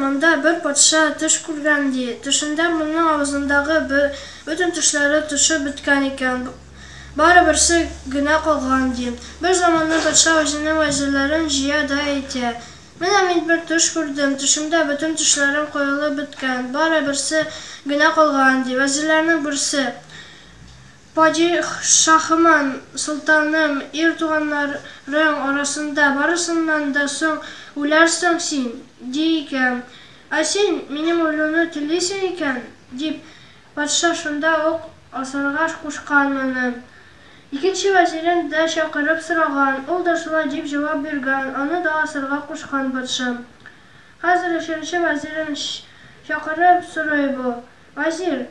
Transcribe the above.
заманда бер патша төш күргән, ди. Төшендә моның авызындагы бөтен тешләре төшеп беткән икән, бары берсе генә калган, ди. Бер заманны патша үзенең вәзирләрен җыя да әйтә, Менә мин бер төш күрдем, төшемдә бөтен тешләрем коелып беткән, бары берсе генә калган, ди. Вәзирләрнең берсе. Падишаһым, солтаным, ир туганнарың арасында барысыннан да соң үләрсең син, ди икән. Ә син минем үлүне телисең икән, дип, патша шунда ук асарга кушкан моны. Икенче вәзирен дә чакырып сораган, ул да шулай дип җавап биргән, аны да асарга кушкан патша. Хәзер өченче вәзирен чакырып сорый бу. Вәзир!